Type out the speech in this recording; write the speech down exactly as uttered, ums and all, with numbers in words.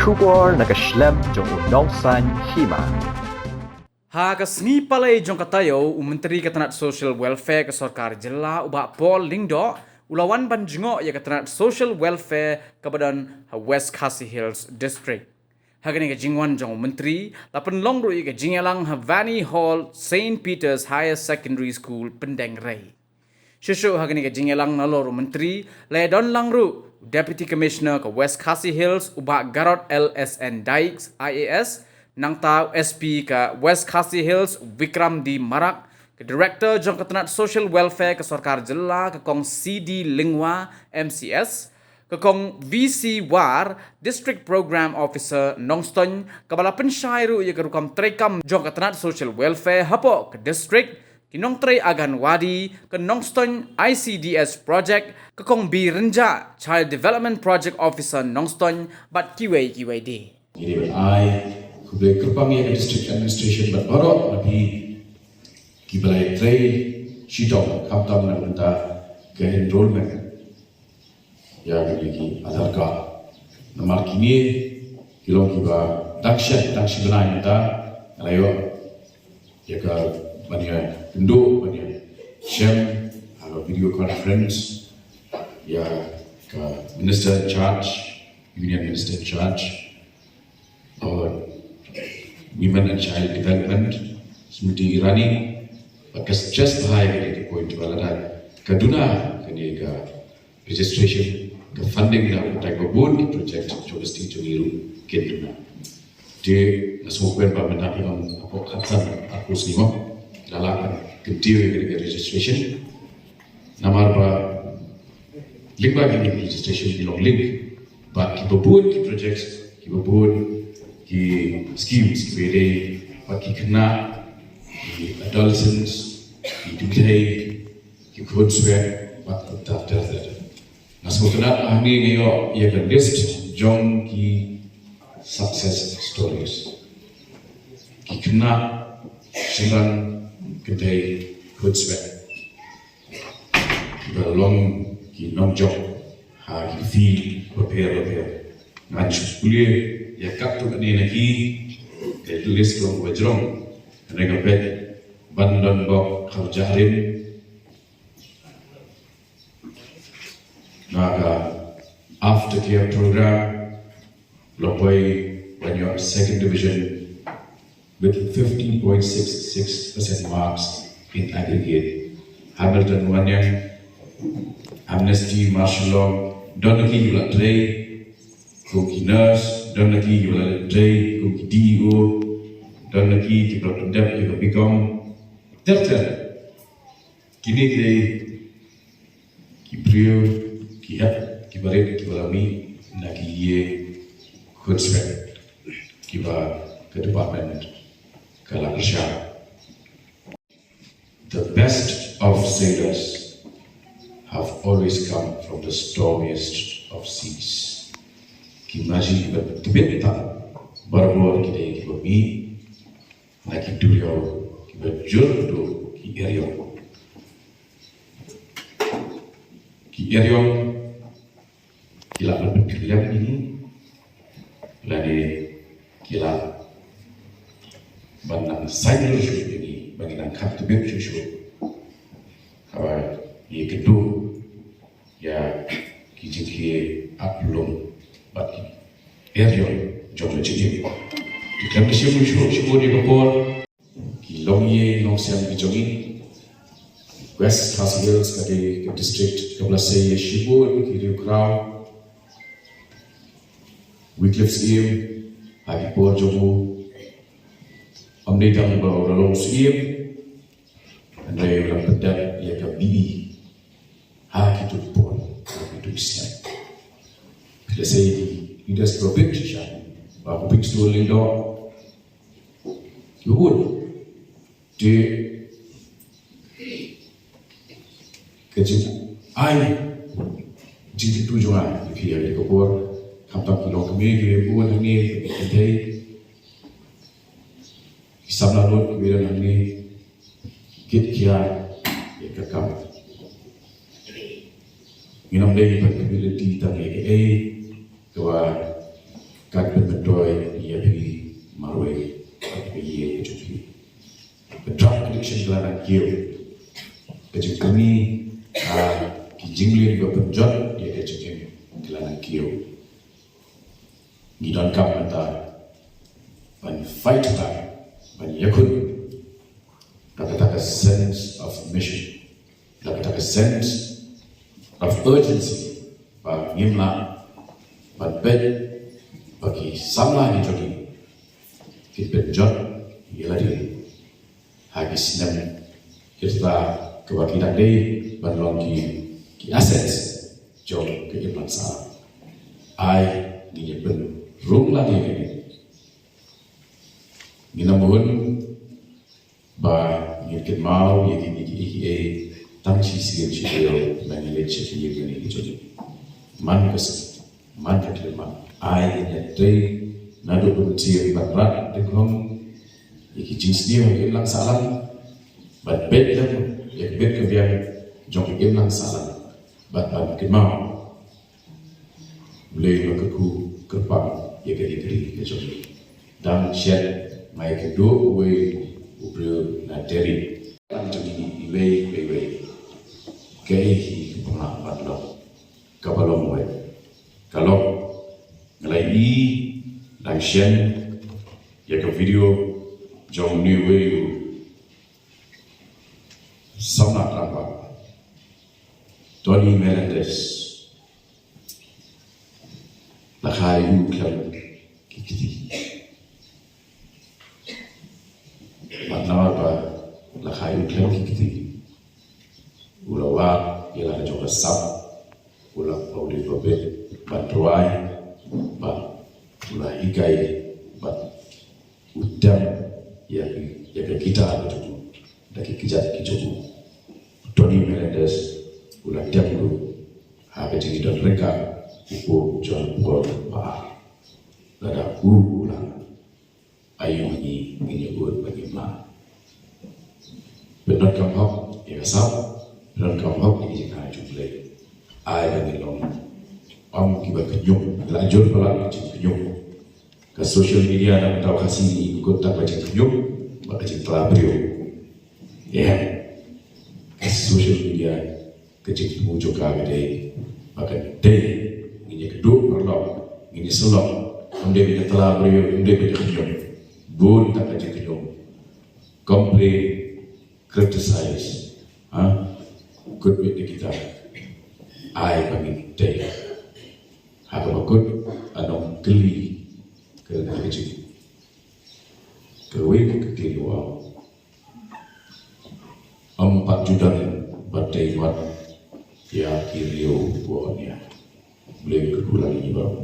Khubor na ka shlem jong u Nongsaiñ Hima. Ha ka sngi Palei jong ka taïew, u Myntri ka tnat Social Welfare ka Sorkar Jylla, u Bah Paul Lyngdoh, u la wan ban jngoh ïa ka tnat Social Welfare kaba don ha West Khasi Hills District. Ha kane ka jingwan jong u Myntri, la pynlong ruh ïa ka jingïalang ha Vani Hall, Saint Peter's Higher Secondary School, Pyndengrei. Shuh shuh ha kane ka jingïalang nalor u Myntri, la ïadon lang ruh u Deputy Commissioner ka West Khasi Hills, u Bah Garod L S N Dykes, I A S, nangta u S P ka West Khasi Hills, u Vikram D Marak, ka Director jong ka tnat Social Welfare ka Sorkar Jylla, ka Kong C D Lyngwa, M C S, ka Kong V C War, District Program Officer Nongstoiñ, kaba la pynshai ruh ïa ka rukom treikam jong ka tnat Social Welfare hapoh ka district, ki nongtrei Anganwadi, ka Nongstoiñ I C D S Project, ka Kong B Rynjah, Child Development Project Officer Nongstoiñ, bad kiwei kiwei de. Ngi dei ban ai khublei kyrpang ïa ka District Administration bad baroh na phi kiba la ïatrei shitom khamtam na ka bynta ka enrollment ïa kine ki Aadhaar card. Namar kine ki long kiba dang shen, dang shi bnai mynta, nga la ïoh ïa ka ban ïakynduh, ban ïashem ha ka video conference ïa ka Minister in charge, Union Minister in charge, uh, Women and Child Development, Smriti Irani, bad ka suggest bha ïa kane ka point ba lada ka duna kane ka registration, ka funding na ka bynta kiba bun ki project jong ka state jong ngi ruh kin duna. Te nga sngewkmen ba mynta ki long hapoh khatsan arphew snem, la lah ban kyntiew ïa kane ka registration. Namar ba lyngba kine ki registration ki long link bad kiba bun ki projects, kiba bun ki schemes kiba ïadei bad ki khynnah, ki adolescents, ki kynthei, ki khunswet bad kumta ter ter. Nga sngewtynnat ba hangne nga ïoh ïa ka list jong ki success stories. Ki khynnah, shynrang, kynthei, khunswet, kiba long ki nongjop ha ki field bapher bapher. Ngan shu pule ïa katto katne na ki, ka list long ba jrong. Kane ka peit ban don bok kharjahrim na ka aftercare program, la poi ban ïoh second division with fifty point six six percent marks in aggregate. Hamilton Wanniang, Amnesty, Martial Law, don na ki kiba la trei kum ki nurse, don na ki kiba la trei kum ki D E O, don na ki kiba la pyndep ïa ka B Com. Ter ter. Kine ki dei ki briew, ki hep, kiba rit, kiba la mih na ki ïing khunswet kiba ka department ka la pyrshah. The best of sailors have always come from the stormiest of seas. Ki maji kiba tbit tam barabor ki dei kiba mih na ki duriaw kiba jur duh ki eriong. Ki eriong ki lah ban pynkhyllem ïa ngi, lane ki lah ban nang saiñdur shuh ïa ngi ba ngin nang kham tbit shuh shuh haba ngi ïakynduh ïa ki jingkhie ap lum bad ki eriong jong ka jingim. Te khlem da shim shuh shuh ïa ka por, ki longïing longsem ki jong ngi, West Khasi Hills ka dei ka district kaba la sei ïa shibun ki riewkhraw. Wycliffe Syiem ha ki por jong u, ym dei tang ba u la long Syiem, hynrei u la pyndep ïa ka B E ha kito ki por, ha kito ki snem. Phi la sei ki leaders kiba bun shisha, Bah Hopingstone Lyngdoh, kiba bun. Te ka jingai jingkyntu jong nga ïa phi ha kane ka por, khamtam ki longkmie kiba bun hangne, ki kynthei, ki samla lut kiba don hangne, ki kit khia ïa ka kam. Ngin ym dei ban kynmaw lynti tang ïa kaei kaba Ka pynmyntoi ïa phi marwei, ka ïa ka jong phi. Ka drug addiction ka la nang kiew. Ka jingkyrni, ah, ki jingleh ba pynjot ïa ka jingim ka la nang kiew. Ngi donkam mynta ban fight back, ban ïakhun da kata ka sense of mission, da kata ka sense of urgency, ba ngim lah ban peit ba ki samla ki jong ngi ki pynjot ïa lade ha ki snem ki rta, kaba ki dang dei ban long ki, ki assets jong ka imlang sahlang. Ai, ngin ïa pynrung lade ïa kane. Ngin ym hun ba ngin kynmaw ïa kine kiei kiei tang shisien shi taïew ba ngi leit sha ki ïing mane ki jong ngi. Man ka sngi, man ka khyllipmat, ai ngin ïa trei naduh ka mynsiem ban rat dkhot ïa ki jingsniew ha ka imlang sahlang, ban peit lem ïa ka bit ka biang jong ka imlang sahlang, ban, ban kynmaw Blei ba kyrkhu kyrpang ïa kane ka ri ka jong ngi. Dang shen, nga ïakynduh uwei u briew na Delhi. Tang jong ngi iwei pa iwei, kaei hi kaba nga lah ban long, kaba long wei, ka long, nga la ïohi dang shen ïa ka video jong une uwei u samla rangbah, Tony Melendez. La kha ïa u khlem ki kti. Bad namar ba la kha ïa u khlem ki kti, u la wad ïa la ka jong ka sap, u la, u la pynbeit ban rwai, bad u la hikai, bad u tem ïa ki, ïa ka guitar ka jong u da ki kjat ki jong u. Tony Melendez u la tem ruh ha ka jingïadon ryngkat u Pope John Paul ba ar. Lada u, u lah, aïu ngi, ngin ïa ud ba ngim lah? Pyndonkam hok ïa ka sap, pyndonkam hok ïa ka jingaiei jong U Blei. Ai ba ngin long ym kiba khñium, la jur palat ka jingkhñium. Ka social media na ka bynta u Khasi ngi kut tang ka jingkhñium bad ka jingtla briew. Ïa ka social media, ka jingthmu jong ka ka dei ba kan dei ngin ïa kdup paralok, ngin ïa syllok, ym dei ban ïa tla briew, ym dei ban ïa khñium. Bun tang ka jingkhñium, complain, criticize, ha? Kut beit da kita. Ai ba ngin tei ha kaba kut, ynda ong kylli ka dei ka jing, kawei ka kylli, wa ym pat ju don ba tei wat ïa ki riew wa nia. Blei kyrkhu lang ïa ngi baroh.